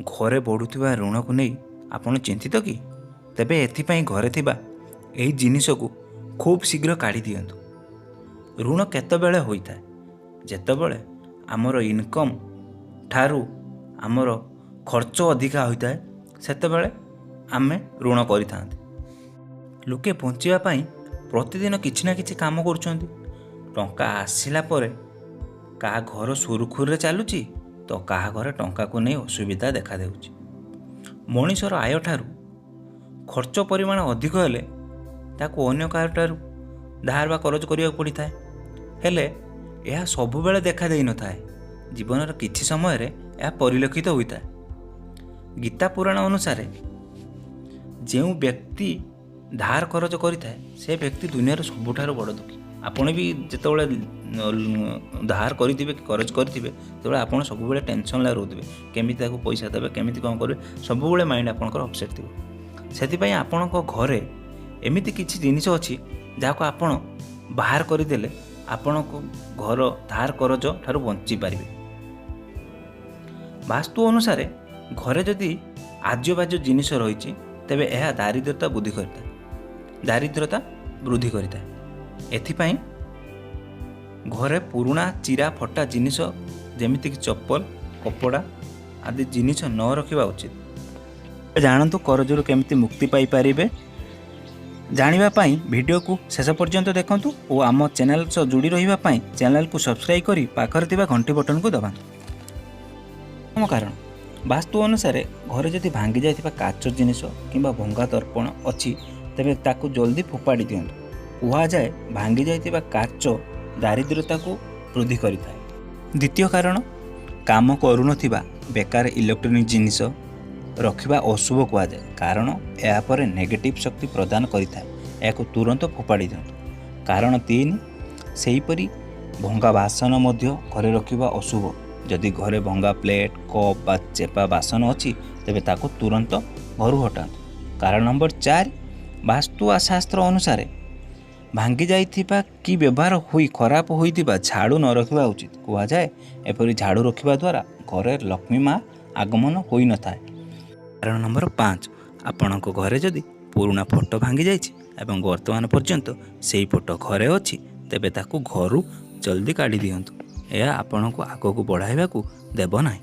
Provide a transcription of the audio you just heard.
ଘରେ ବଢ଼ୁଥିବା ଋଣକୁ ନେଇ ଆପଣ ଚିନ୍ତିତ କି? ତେବେ ଏଥିପାଇଁ ଘରେ ଥିବା ଏହି ଜିନିଷକୁ ଖୁବ୍ ଶୀଘ୍ର କାଢ଼ି ଦିଅନ୍ତୁ। ଋଣ କେତେବେଳେ ହୋଇଥାଏ? ଯେତେବେଳେ ଆମର ଇନକମ୍ ଠାରୁ ଆମର ଖର୍ଚ୍ଚ ଅଧିକା ହୋଇଥାଏ, ସେତେବେଳେ ଆମେ ଋଣ କରିଥାନ୍ତି। ଲୋକେ ବଞ୍ଚିବା ପାଇଁ ପ୍ରତିଦିନ କିଛି ନା କିଛି କାମ କରୁଛନ୍ତି। ଟଙ୍କା ଆସିଲା ପରେ କାହା ଘର ସୁରୁଖୁରୁରେ ଚାଲୁଛି ତ କାହା ଘରେ ଟଙ୍କାକୁ ନେଇ ଅସୁବିଧା ଦେଖାଦେଉଛି। ମଣିଷର ଆୟଠାରୁ ଖର୍ଚ୍ଚ ପରିମାଣ ଅଧିକ ହେଲେ ତାକୁ ଅନ୍ୟ କାହାଠାରୁ ଧାର ବା କରଜ କରିବାକୁ ପଡ଼ିଥାଏ। ହେଲେ ଏହା ସବୁବେଳେ ଦେଖା ଦେଇନଥାଏ। ଜୀବନର କିଛି ସମୟରେ ଏହା ପରିଲକ୍ଷିତ ହୋଇଥାଏ। ଗୀତା ପୁରାଣ ଅନୁସାରେ ଯେଉଁ ବ୍ୟକ୍ତି ଧାର କରଜ କରିଥାଏ, ସେ ବ୍ୟକ୍ତି ଦୁନିଆର ସବୁଠାରୁ ବଡ଼ ଦୁଃଖୀ। ଆପଣ ବି ଯେତେବେଳେ ଧାର କରିଥିବେ କି କରଜ କରିଥିବେ, ସେତେବେଳେ ଆପଣ ସବୁବେଳେ ଟେନସନ୍ରେ ରହୁଥିବେ। କେମିତି ତାକୁ ପଇସା ଦେବେ, କେମିତି କ'ଣ କରିବେ, ସବୁବେଳେ ମାଇଣ୍ଡ ଆପଣଙ୍କର ଅପସେଟ୍ ଥିବ। ସେଥିପାଇଁ ଆପଣଙ୍କ ଘରେ ଏମିତି କିଛି ଜିନିଷ ଅଛି, ଯାହାକୁ ଆପଣ ବାହାର କରିଦେଲେ ଆପଣଙ୍କ ଘର ଧାର କରଜ ଠାରୁ ବଞ୍ଚିପାରିବେ। ବାସ୍ତୁ ଅନୁସାରେ ଘରେ ଯଦି ଆଜ୍ୟ ବାଜ୍ୟ ଜିନିଷ ରହିଛି, ତେବେ ଏହା ଦାରିଦ୍ରତା ବୃଦ୍ଧି କରିଥାଏ। ଏଥିପାଇଁ ଘରେ ପୁରୁଣା ଚିରା ଫଟା ଜିନିଷ, ଯେମିତିକି ଚପଲ, କପଡ଼ା ଆଦି ଜିନିଷ ନ ରଖିବା ଉଚିତ। ଜାଣନ୍ତୁ କରଜରୁ କେମିତି ମୁକ୍ତି ପାଇପାରିବେ। ଜାଣିବା ପାଇଁ ଭିଡ଼ିଓକୁ ଶେଷ ପର୍ଯ୍ୟନ୍ତ ଦେଖନ୍ତୁ ଓ ଆମ ଚ୍ୟାନେଲ ସହ ଯୋଡ଼ି ରହିବା ପାଇଁ ଚ୍ୟାନେଲକୁ ସବସ୍କ୍ରାଇବ୍ କରି ପାଖରେ ଥିବା ଘଣ୍ଟି ବଟନକୁ ଦବାନ୍ତୁ। ପ୍ରଥମ କାରଣ, ବାସ୍ତୁ ଅନୁସାରେ ଘରେ ଯଦି ଭାଙ୍ଗି ଯାଇଥିବା କାଚ ଜିନିଷ କିମ୍ବା ଭଙ୍ଗା ଦର୍ପଣ ଅଛି, ତେବେ ତାକୁ ଜଲ୍ଦି ଫୋପାଡ଼ି ଦିଅନ୍ତୁ। କୁହାଯାଏ, ଭାଙ୍ଗି ଯାଇଥିବା କାଚ ଦାରିଦ୍ର୍ୟତାକୁ ବୃଦ୍ଧି କରିଥାଏ। ଦ୍ୱିତୀୟ କାରଣ, କାମ କରୁନଥିବା ବେକାର ଇଲେକ୍ଟ୍ରୋନିକ୍ ଜିନିଷ ରଖିବା ଅଶୁଭ କୁହାଯାଏ, କାରଣ ଏହା ପରେ ନେଗେଟିଭ୍ ଶକ୍ତି ପ୍ରଦାନ କରିଥାଏ। ଏହାକୁ ତୁରନ୍ତ ଫୋପାଡ଼ି ଦିଅନ୍ତୁ। କାରଣ 3, ସେହିପରି ଭଙ୍ଗା ବାସନ ମଧ୍ୟ ଘରେ ରଖିବା ଅଶୁଭ। ଯଦି ଘରେ ଭଙ୍ଗା ପ୍ଲେଟ୍, କପ୍ ବା ଚେପା ବାସନ ଅଛି, ତେବେ ତାକୁ ତୁରନ୍ତ ଘରୁ ହଟାନ୍ତୁ। କାରଣ ନମ୍ବର 4, ବାସ୍ତୁଶାସ୍ତ୍ର ଅନୁସାରେ ଭାଙ୍ଗି ଯାଇଥିବା କି ବ୍ୟବହାର ହୋଇ ଖରାପ ହୋଇଥିବା ଝାଡ଼ୁ ନ ରଖିବା ଉଚିତ। କୁହାଯାଏ, ଏପରି ଝାଡ଼ୁ ରଖିବା ଦ୍ୱାରା ଘରେ ଲକ୍ଷ୍ମୀ ମା ଆଗମନ ହୋଇନଥାଏ। କାରଣ ନମ୍ବର 5, ଆପଣଙ୍କ ଘରେ ଯଦି ପୁରୁଣା ଫଟୋ ଭାଙ୍ଗି ଯାଇଛି ଏବଂ ବର୍ତ୍ତମାନ ପର୍ଯ୍ୟନ୍ତ ସେଇ ଫଟୋ ଘରେ ଅଛି, ତେବେ ତାକୁ ଘରୁ ଜଲ୍ଦି କାଢ଼ି ଦିଅନ୍ତୁ। ଏହା ଆପଣଙ୍କୁ ଆଗକୁ ବଢ଼ାଇବାକୁ ଦେବ ନାହିଁ।